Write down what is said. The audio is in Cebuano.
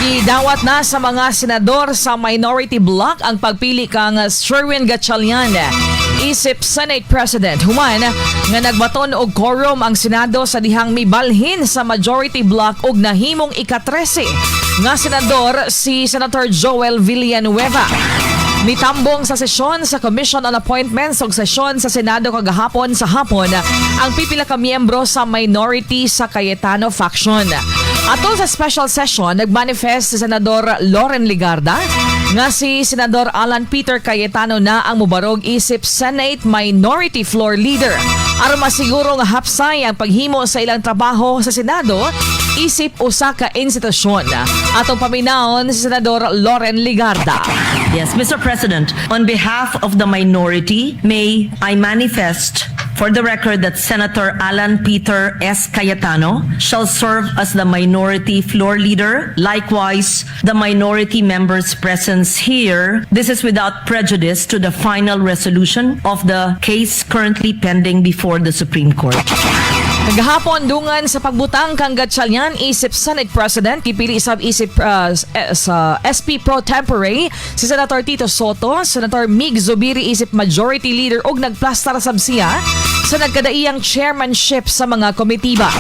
Gidawat na sa mga senador sa minority bloc ang pagpili kang Sherwin Gatchalian isip Senate President human nga nagbaton og quorum ang Senado sa dihang mibalhin sa majority bloc og nahimong ika-13 nga senador si Senator Joel Villanueva. Mitambong sa sesyon sa Commission on Appointments ug sesyon sa Senado kagahapon sa hapon ang pipila ka miyembro sa minority sa Cayetano faction. Atol sa special session, nagmanifest si Senador Loren Legarda nga si Senador Alan Peter Cayetano na ang mubarog isip Senate Minority Floor Leader. Aron masiguro nga hapsay ang paghimo sa ilang trabaho sa Senado isip usa ka institusyon. Atong paminawon si Senador Loren Legarda. Yes, Mr. President, on behalf of the minority, may I manifest for the record that Senator Alan Peter S. Cayetano shall serve as the minority floor leader. Likewise, the minority members' presence here. This is without prejudice to the final resolution of the case currently pending before the Supreme Court. Kagahapon, dungan sa pagbutang kang Gatchalian isip Senate President, gipili sab isip sa SP Pro Tempore si Senator Tito Sotto, Senator Mig Zubiri isip Majority Leader, ug nagplastar sab siya sa nagkadaiyang chairmanship sa mga komitiba.